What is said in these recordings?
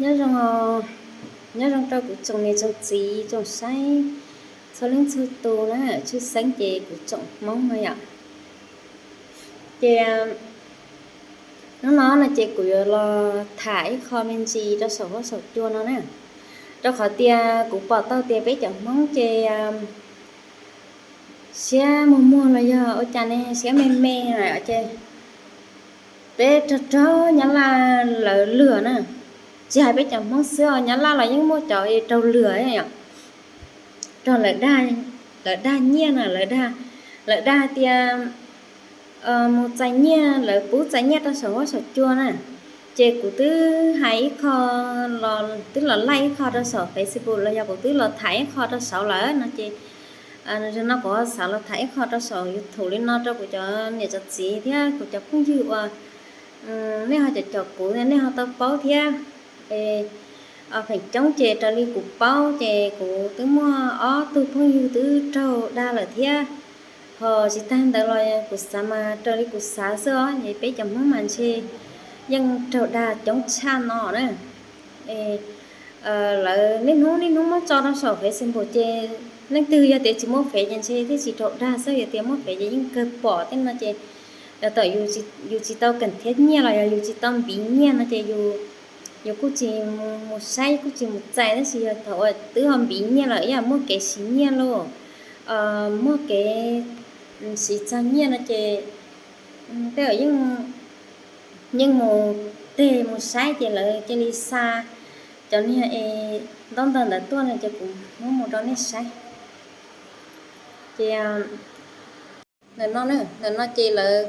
Nyob zoo, nyob zoo rau kuv tsoom niam tsoom txiv tsoom saib txhua leej txhua tus na, tshwj xeeb ces kuv tsoom Hmoob no yom. Ces hnub no no ces kuv yuav los tham ib qho me ntsis rau saum huab saum cua no na, rau qhov tias kuv pom tau tias peb cov Hmoob ces siab muag muag los yog ua cas ne, siab me me ces peb raug raug Nyab Laj lawv lwm na. Tsis hais peb cov Hmoob xwb os, Nyab Laj los yeej muaj cov raug lwm, raug lawv dag nyiaj na, lawv dag tias mus txais nyiaj, lawv pub txais nyiaj rau saum huab saum cua na. Ces kuv twb hais ib qho, twb los laij ib qho rau saum Facebook los yog kuv twb los tham ib qho rau saud lawm no ces, no kuv ho xav los tham ib qho rau saum YouTube li no rau kuv cov niam cov txiv thiab kuv cov phooj ywg uas nej ho cov caum kuv nej ho tau paub thiab. Feem coob ces raws li kuv paub ces kuv twb muaj ob tug phooj ywg twb raug dag lawm thiab. Ho tsis tag ntawd los kuv xav mas raws li kuv xav xwb os, es peb cov Hmoob mas ntshe yeej raug dag coob tshaj no na. Lawv niaj hnub niaj hnub muab tso rau saum Facebook ces leej twg yog tias tsis muaj fev ces ntshe thiaj tsis raug dag xwb, yog tias muaj fev ces yeej kawg pom tej no ces, yog thaum yus tsis tau keem thiab nyiaj los yog yus tsis tau npiv nyiaj no ces yus kuj tsis mus saib, kuj tsis mus txais, tab sis yog thaum uas twb ho npiv nyiaj lawm ib yam muaj kev siv nyiaj lauj, muaj kev siv txog nyiaj no ces tej zaum yeej mus teg mus saib ces lawv cia li xa cov niag es ntaub ntawv ntawd tuaj no ces kuv muab mus rau nej saib. Ces ntawm no, ntawm no ces lawv,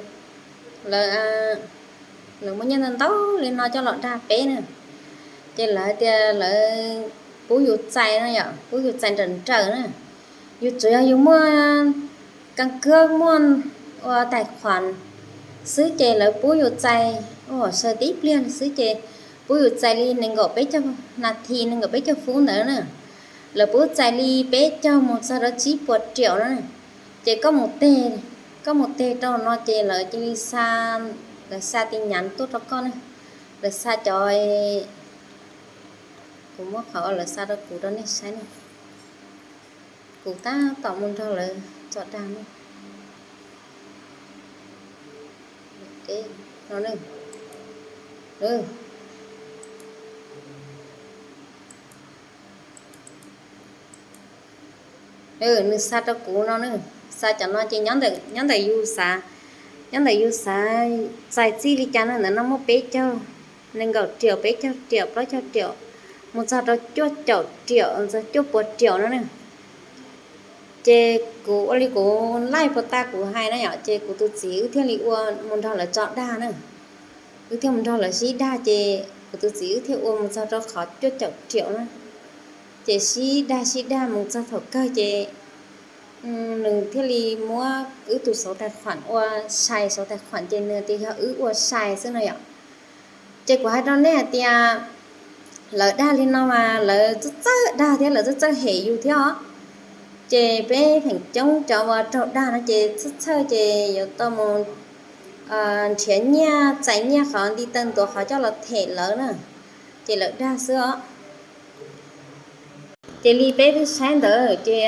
lawv muaj nyiaj ntau ntau li no coj los dag peb na. Ces lawv hais tias lawv pub yus txais no yom, pub yus txais nrawm nrawm na. Yus tsuas yog yus muaj kas kab, muaj ua tais khuam xwb ces lawv pub yus txais ua saw tib pliag xwb ces pub yus txais li nees nkaum peb caug nas this, nees nkaum peb caug fub ntawd na. Lawv pub txais li peb caug mus txog rau tsib puas riaum na. Ces koj mus teg, koj mus teg rau no ces lawv cia li xa, lawv xa tin nhắn tuaj rau koj na. Lawv xa cov, kuv muab qhov uas lawv xa rau kuv rau nej saib na. Kuv tab tom mus nrog lawv tso dag no. Nws xa rau kuv no na, xa cov no ces nyob ntawm yus xav, nyob ntawm yus xav txais txij li cas na. Ntawm no muaj peb caug, nees nkaum riaum, peb caug riaum, plaub caug riaum, mus txog rau cuaj caum riaum, txog cuaj puas riaum no na. Ces kuv ua li kuv laij puas tas kuv hais na yom, ces kuv tus txiv wb thiaj li ua mus nrog lawv tso dag na. Wb thiaj mus nrog lawv sib dag ces kuv tus txiv wb thiaj ua mus txog rau qhov cuaj caum riaum na. Ces sib dag sib dag mus txog thaum kawg ces nws thiaj li muab wb tus xauv tais khuam ua sai xauv tais khuam ces nws tias yog wb ua sai xwb no yom. Ces kuv hais rau nej hais tias lawv dag li no mas lawv txawj txawj dag thiab lawv txawj txawj hem yus thiab os. Ces peb feem coob cov uas raug dag no ces txhawj txhawj ces yuav tau mus nrhiav nyiaj txais nyiaj qhov nti taw ntuav qhov coj los them lawv na. Ces lawv dag xwb os. Ces li peb twb saib ntawd ces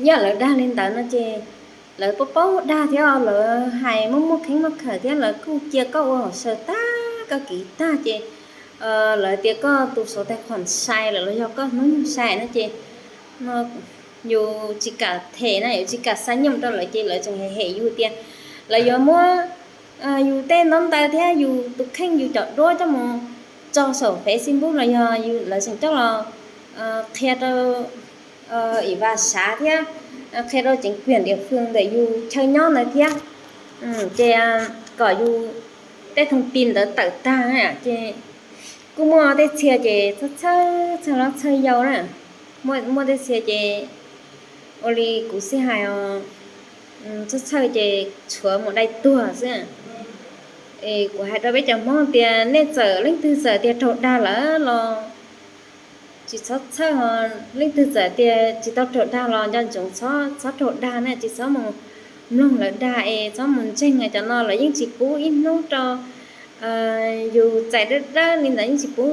yog lawv dag li ntawd no ces lawv paub paub dag thiab, lawv hais muaj muaj kheeb muaj khawm thiab lawv kuj cia koj ua hauv saw tag koj kiv tag ces lawv tias koj tus xauv tais khuam sai lawm los yog koj hnub nyoog sai no ces yus tsis kam them na, yus tsis kam xa nyiaj rau lawv ces lawv tseem hem hem yus tias lawv yuav muab yus tej ntaub ntawv thiab yus tus kheej yus cov duab coj mus tso saum Facebook los yog lawv tseem coj los qhia rau ib vas sav thiab qhia rau chính quyền địa phương ntawm yus chaw nyob ntawd thiab. Ces kom yus tej thông tin ntawd tawm tag ces kuj muaj tej txhia ces txhawj txhawj los txhawj yau na. Muaj tej txhia ces ua li kuv xij hais os, txhawj txhawj ces tshuav mus dai tuag xwb. Es kuv hais rau peb cov Hmoob tias nej txawm leej twg txawm tias raug dag lawm los tsis txhob txhawj, leej twg txawm tias tsis tau raug dag los nco ntsoov txhob raug dag na, tsis txhob mus mloog lawv dag es txhob mus ntseeg cov no, lawv yeej tsis pub ib hnub rau yus txais dawb dawb li ntawd yeej tsis pub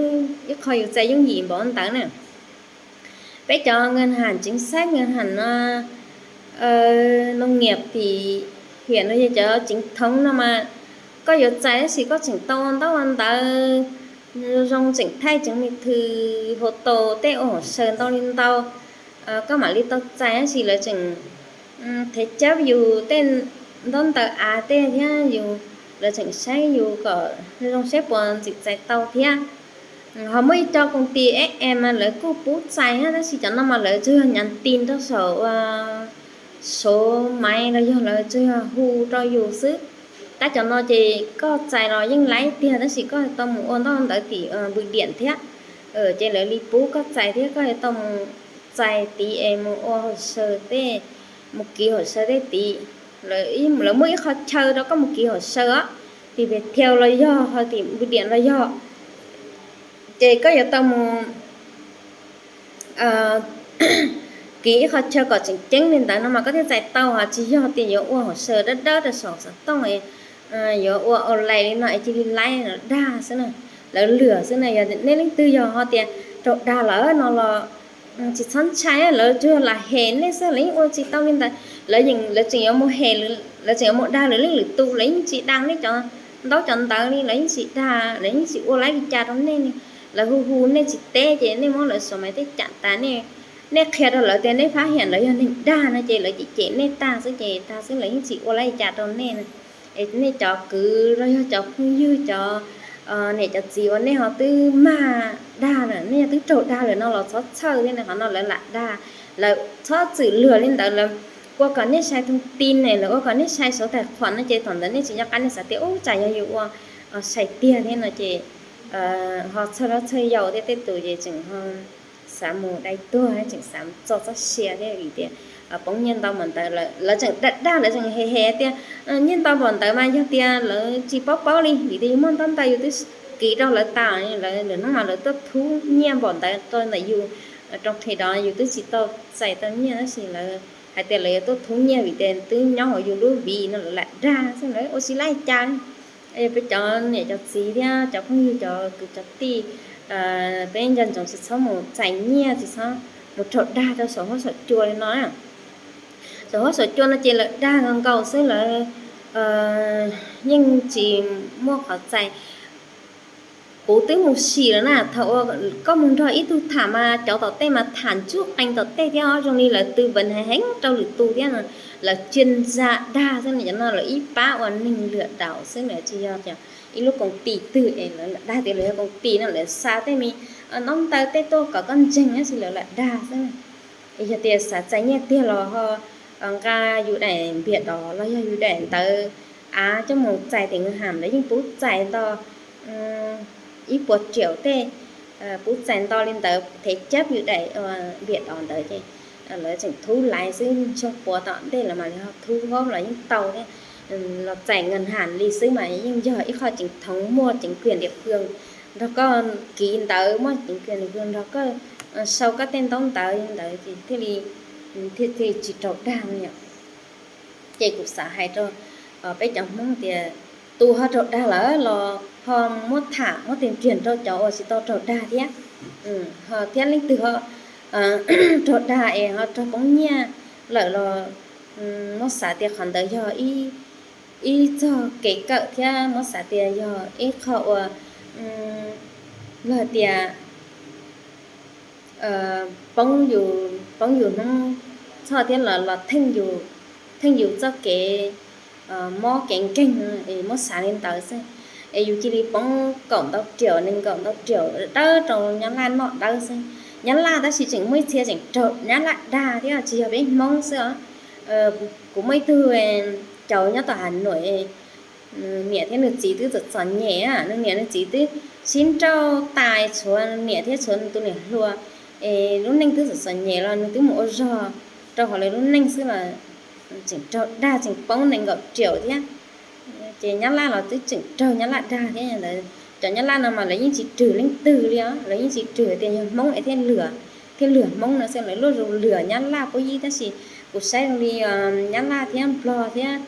ib qho yus txais yooj yim npaum ntawd na. Peb cov ngân hàng chính sách, ngân hàng no, nông nghiệp tim hiam no yog cov chính thống no mas koj yuav txais tab sis koj tseem tau ua ntaub ua ntawv zoo, tseem thaij chứng minh thư, hồ tô tej, ua hồ sơ ntau li ntau, koj mam li tau txais tab sis lawv tseem thev cawb yus tej ntaub ntawv av tej thiab yus, lawv tseem saib yus kom zoo saib puas ntxim txais tau thiab. Ho muaj ib co công ty eb em mas lawv kuj pub txais thiab tab sis cov no mas lawv tsuas yog nhắn tin rau saum ua số máy los yog lawv tsuas yog hu rau yus xwb. Tab cov no ces koj txais los yeej laib tiag tab sis koj tau mus ua ntaub ntawv tim bưu điện thiab. Ces lawv li pub koj txais thiab koj yuav tau mus txais tid es mus ua hồ sơ tej, mus ký hồ sơ tej tid. Lawv muaj ib qho chaw rau koj mus ký hồ sơ os, tim Viettel los yog ho tim bưu điện los yog. Ces koj yuav tau mus ký ib qho chaw kom tseem ceeb li ntawd no mas koj thiaj txais tau, ho tsis yog tias yuav ua hồ sơ dawb dawb rau saum xov tooj, yuav ua online li no es cia li laib los dag xwb na, lawv lwam xwb na. Yog nej leej twg yog ho tias raug dag lawm no los tsis txhob ntshai, lawv tsuas lam hem nej xwb, lawv yeej ua tsis tau li ntawd. Lawv tseem yuav mus hem, lawv tseem yuav mus dag lwm leej lwm tus, lawv yeej tsis dag nej cov ntaub cov ntawv li, lawv yeej tsis dag, lawv yeej tsis ua laib li cas rau nej li. Lawv hu hu nej tsis teb ces nej muab lawv số máy tej cam tas, nej qhia rau lawv tias nej phát hiện lawv yog neeg dag no ces lawv cem cem nej tag xwb ces tag xwb, lawv yeej tsis ua laib li cas rau nej na. Es nej cov kwv los yog cov phooj ywg, cov niam cov txiv uas nej ho twb mag dag lawm, nej twb raug dag lawm no los txhob txhawj thiab, qhov no lawv lam dag, lawv txhob txwm luag li ntawd, lawv ua kom nej sai thông tin ne, lawv ua kom nej sai số tài khoản no ces thaum ntawd nej tsis nco qab, nej xav tias ub tsam yog yus ua sai tiag thiab no ces ho txhawj zaub txhawj yau thiab, tej tus ces tseem xav mus dai tuag, tseem xav txo txoj sia thiab vim tias poob nyiaj ntau npaum ntawd, lawv tseem dag, lawv tseem hem hem tias nyiaj ntau npaum ntawd mas yog tias lawv tsis paub paub li vim tias yus muaj ntaub ntawv yus twb kis rau lawv tas, lawv lwm hnub mas lawv tuaj thub nyiaj npaum ntawd rau ntawm yus, trong khi đó yus twb tsis tau txais tau nyiaj tab sis lawv hais tias lawv yuav tuaj thub nyiaj vim tias twb nyob hauv yus lub ví no, lawv lam dag xwb, lawv ua tsis laib cas. Peb cov niam cov txiv thiab cov phooj ywg cov kwv cov tij, peb nco ntsoov tsis txhob mus txais nyiaj, tsis txhob mus raug dag rau saum huab saum cua li no. Saum huab saum cua no ces lawv dag nkaus xwb, lawv yeej tsis muaj qhov txais. Kuv twb mus sim lawm na, thaum uas koj mus nrog ib tug tham mas cov tom tej mas tham ntsuj qees tom tej thiab os, zoo li lawv tư vấn heev heev rau lwm tus thiab no. Lawv tsis ntsa dag xwb, cov no lawv ib pab ua neeg lwm daus xwb, lawv tsis yog ib lub công ty twg es lawv lam dag tias lawv yog công ty no, lawv xa tej me ntaub ntawv tej tuaj kom koj ntseeg tab sis lawv lam dag xwb. Es yog tias xav txais nyiaj tiag los ho nqa yus daim npias dov los yog yus daim ntawv av coj mus txais tim ngân hàng, lawv yeej pub txais nto ib puas triệu tej, pub txais nto li ntawd, thế chấp yus daim npias dov ntawd ces lawv tseem thub laiv xwb, xyoo puav tom ntej lawv mam li ho thub góp los yeej tau thiab. Los txais ngân hàng li xwb mas yeej yog ib qho chính thống, muaj chính quyền địa phương nrog koj kis ntawv, muaj chính quyền địa phương nrog koj sau koj tej ntaub ntawv li ntawd ces thiaj li, thiaj li tsis raug dag no yom. Ces kuv xav hais rau peb cov Hmoob tias tus ho raug dag lawm los ho muab tham muab tuyên truyền rau cov uas tsis tau raug dag thiab. Ho thiab leej twg ho raug dag es ho raug poob nyiaj lawm los muab xav tias qhov ntawd yog ib txog kev kawm thiab muab xav tias yog ib qho uas luag tias poob yus, poob yus hnub txhoj thiab los los theej yus, theej yus txoj kev mob kev nkeeg, muab xav li ntawd xwb. Es yus cia li poob kaum ntau triệu, nees nkaum ntau triệu dawb rau Nyab Laj noj dawb xwb. Nyab Laj tab sis tseem muaj ib txhia tseem raug Nyab Laj dag thiab tsis yog peb Hmoob xwb os. Kuv muaj ib tug caum nyob tom Hà Nội, niam thiab nws txiv twb txom txom nyem, nws niam nws txiv twb sib nrauj tas, tshuav niam thiab tshuav tus niam hluas, es lub neej twb txom txom nyem los nws twb mus ua zog rau hauv lawv lub neej xwb los tseem raug dag tseem poob nees nkaum triệu thiab. Ces Nyab Laj los twb tseem raug Nyab Laj dag thiab ntawd. Cov Nyab Laj no mas lawv yeej tsis rwg leej twg li os, lawv yeej tsis rwg tias yog Hmoob es thiaj lwam, thiaj lwam Hmoob no xwb, lawv luaj zoo lwam Nyab Laj puab yib. Tab sis kuv saib zoo li Nyab Laj thiab Nplog thiab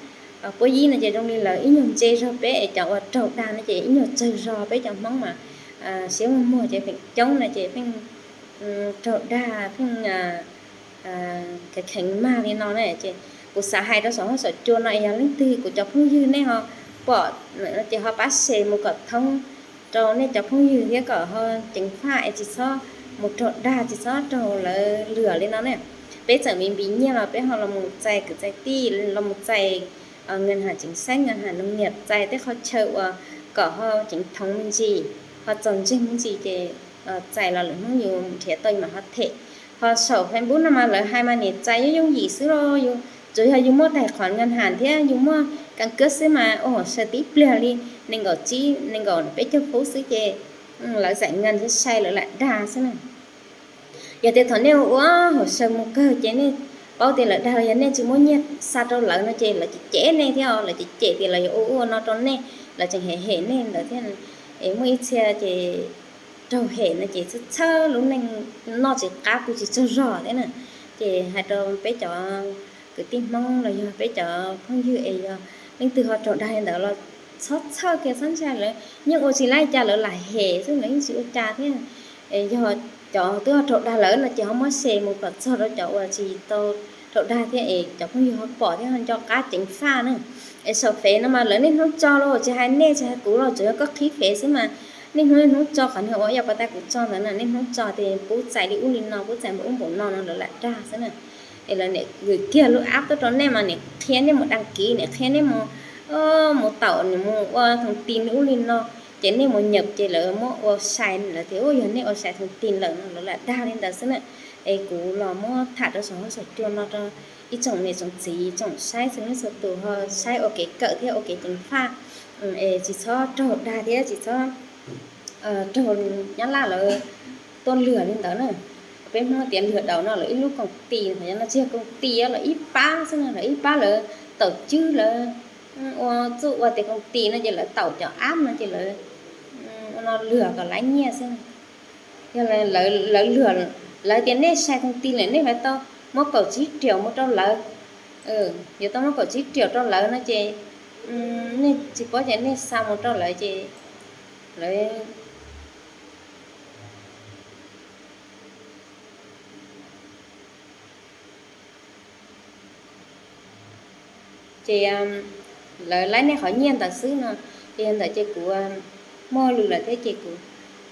puab yib no ces zoo li lawv ib nyuag ntse zog peb es cov uas raug dag no ces ib nyuag tsawg zog peb cov Hmoob mas siab muag muag ces feem coob no ces pheej raug dag pheej kheev kheev mag li no na. Ces kuv xav hais rau saum huab saum cua no es yog leej twg kuv cov phooj ywg nej ho pom ces ho pab share mus kom thoob rau nej cov phooj ywg thiab kom ho ceev faj es tsis txhob mus raug dag tsis txhob raug lawv lwm li no na. Peb txawm me npis nyiaj los peb ho los mus txais kwv txais tij los mus txais ngân hàng chính sách, ngân hàng nông nghiệp, txais tej qhov chaw uas kom ho ceev thoov me ntsis, ho txaus ntseeg me ntsis ces txais los lwm hnub yus nrhiav tau mas ho them. Ho saum Facebook no mas lawv hais mas nim txais yooj yooj yim xwb los yus tsuas yog yus muaj tài khoản ngân hàng thiab yus muaj căn cước xwb mas ua hauv sawv tib pliag li nees nkaum tsib nees nkaum peb caug pub xwb ces lawv giải ngân thiab sai lawv lam dag xwb na. Yog tias thaum nej ua hauv sawv mus kawg ces nej paub tias lawv dag los yog nej tsis muab nyiaj xa rau lawv no ces lawv cem cem nej thiab, lawv cem cem tias lawv yuav ua ua no rau nej, lawv tseem hem hem nej ntawd thiab. Es muaj ib txhia ces raug hem no ces txhawj txhawj lub neej, noj tsis qab pw tsis tsaug zog thiab na. Ces hais rau peb cov kwv tij Hmoob los yog peb cov phooj ywg es yog leej twg ho raug dag li ntawd los txhob txhawj kiag txhob ntshai, lawv yeej ua tsis laib cas lawv lam hem xwb lawv yeej tsis ua cas thiab. Yog cov twb ho raug dag lawm no ces ho muab share mus kom txog rau cov uas tsis tau raug dag thiab es cov phooj ywg ho pom thiab ho nco qab ceev faj na. Es saum fev no mas lawv niaj hnub tso los tsis hais nej tsis hais kuv los tsuas yog koj qhib fev xwb mas niaj hnub niaj hnub tso qhov niag uas yog pas tas kuv tso ntawd na, niaj hnub tso tias pub txais li ub li no pub txais npaum ub npaum no no lawv lam dag xwb na. Es lawv niam gửi kiag lub app tuaj rau nej mas niam qhia nej mus đăng ký, niam qhia nej mus, mus taum, niam mus ua thông tin li ub li no, ces nej mus nhập ces lawv muab ua sai, lawv tias yog nej ua sai thông tin lawm no lawv lam dag li ntawd xwb na. Es kuv los muab tham rau saum huab saum cua no rau ib tsoom niam tsoom txiv tsoom saib txhua leej txhua tus ho saib ua kev kawm thiab ua kev ceev faj, es tsis txhob raug dag thiab tsis txhob raug Nyab Laj lawv tuaj lwm li ntawd na. Peb Hmoob tias lwm daus no lawv ib lub công ty, no tsis yog công ty lawv ib pab xwb no, lawv ib pab lawv taum cwb lawv ua txuj ua tias công ty no ces lawv taum cov app no ces lawv ua no lwm kom laiv nyiaj xwb. Yog lawv lwm, lawv tias nej sai thông tin lawm nej yuav tau muab kaum tsib triệu mus rau lawv, yuav tau muab kaum tsib triệu rau lawv no ces nej tsis paub ces nej xa mus rau lawv ces lawv ces lawv laib nej qhov nyiaj ntawd xwb no. Ces yog ntawd ces kuv muaj hauj lwm lawm thiab ces kuv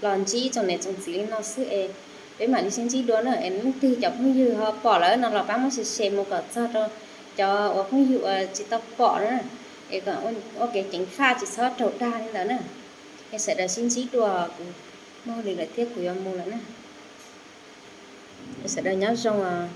los ntsib tsoom niam tsoom txiv li no xwb es peb mam li sib ntsib dua na. Es leej twg cov phooj ywg ho pom lawm no los pab muab share share mus kom txog rau cov uas phooj ywg uas tsis tau pom na, es kom ua kev ceev faj tsis txhob raug dag li ntawd na. Es sawv daws sib ntsib dua, kuv muaj hauj lwm lawm thiab kuv yuav mus lawm na. Sawv daws nyob zoo os.